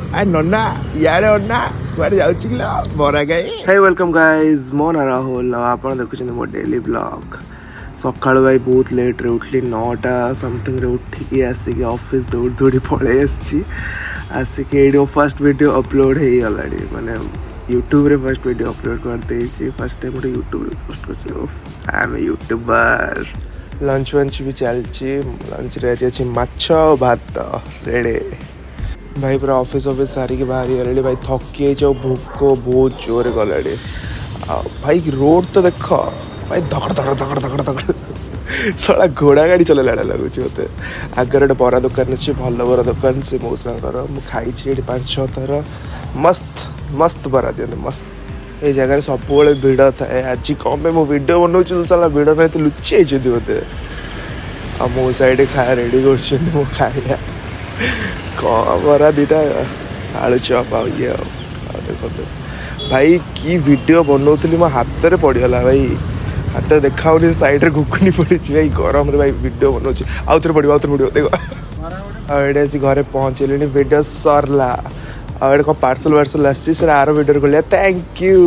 ଆ ନନା, ଇଆଡ଼େ ଅନା। କୁଆଡ଼େ ଯାଉଛି କିଲୋ ବରା ଗାଇ? ହେ, welcome guys, ମୋ ନାଁ ରାହୁଲ ଆଉ ଆପଣ ଦେଖୁଛନ୍ତି ମୋ ଡେଲି ବ୍ଲଗ୍। ସକାଳୁ ଭାଇ ବହୁତ ଲେଟ୍ରେ ଉଠିଲି। 9ଟା ସମଥିଙ୍ଗରେ ଉଠିକି ଆସିକି ଅଫିସ୍ ଦୌଡ଼ି ଦୌଡ଼ି ପଳେଇ ଆସିଛି। ଆସିକି ଏଇଠି ମୋ ଫାର୍ଷ୍ଟ ଭିଡ଼ିଓ ଅପଲୋଡ଼ ହେଇଗଲାଣି, ମାନେ ୟୁଟ୍ୟୁବରେ ଫାର୍ଷ୍ଟ ଭିଡ଼ିଓ ଅପଲୋଡ଼ କରିଦେଇଛି। ଫାର୍ଷ୍ଟ ଟାଇମ୍ ଗୋଟେ ୟୁଟ୍ୟୁବରେ ପୋଷ୍ଟ କରିଛି। I am YouTuber. Lunch ଫଞ୍ଚ ବି ଚାଲିଛି। ଲଞ୍ଚରେ ଆଜି ଅଛି ମାଛ ଆଉ ଭାତ ରେଡ଼ି। ଭାଇ, ପୁରା ଅଫିସ୍ ଅଫିସ୍ ସାରିକି ବାହାରି ଗଲେଣି। ଭାଇ, ଥକି ଯାଇଛି ଆଉ ଭୋକ ବହୁତ ଜୋରେ ଗଲାଣି। ଆଉ ଭାଇ, ରୋଡ଼ ତ ଦେଖ ଭାଇ, ଧକଡ଼ ଧକଡ଼ ଧକଡ଼ ଧକଡ଼ ଧକଡ଼, ଶଳା ଘୋଡ଼ା ଗାଡ଼ି ଚଲେଇଲା ଭଳିଆ ଲାଗୁଛି ମୋତେ। ଆଗରେ ଗୋଟେ ବରା ଦୋକାନ ଅଛି, ଭଲ ବରା ଦୋକାନ ସେ ମଉସାଙ୍କର। ମୁଁ ଖାଇଛି ଏଠି ପାଞ୍ଚ ଛଅ ଥର। ମସ୍ତ ମସ୍ତ ବରା ଦିଅନ୍ତି, ମସ୍ତ। ଏଇ ଜାଗାରେ ସବୁବେଳେ ଭିଡ଼ ଥାଏ। ଆଜି କ'ଣ ପାଇଁ ମୁଁ ଭିଡ଼ିଓ ବନଉଛି, ଶଳା ଭିଡ଼ ନାହିଁ ତ ଲୁଚି ଯାଇଛନ୍ତି ବୋଧେ। ଆଉ ମଉସା ଏଇଠି ଖାଇବା ରେଡ଼ି କରୁଛନ୍ତି। ମୁଁ ଖାଇବା କ'ଣ, ବରା ଦୁଇଟା, ଆଳୁ ଚପ୍ ଆଉ ଇଏ। ଆଉ ଦେଖନ୍ତୁ ଭାଇ, କି ଭିଡ଼ିଓ ବନଉଥିଲି, ମୋ ହାତରେ ପଡ଼ିଗଲା ଭାଇ। ହାତରେ ଦେଖାଉନି, ସାଇଡ଼ରେ ଘୁଗୁନି ପଡ଼ିଛି ଭାଇ। ଗରମରେ ଭାଇ ଭିଡ଼ିଓ ବନଉଛି। ଆଉ ଥରେ ପଡ଼ିବ, ଆଉ ଥରେ ପଡ଼ିବ, ଦେଖ। ଆଉ ଏଇଠି ଆସି ଘରେ ପହଞ୍ଚିଲିଣି, ଭିଡ଼ିଓ ସରିଲା। ଆଉ ଏଇଠି କ'ଣ ପାର୍ସଲ ଫାର୍ସଲ ଆସିଛି, ସେଟା ଆର ଭିଡ଼ିଓରେ ଖୋଲିବା। Thank you.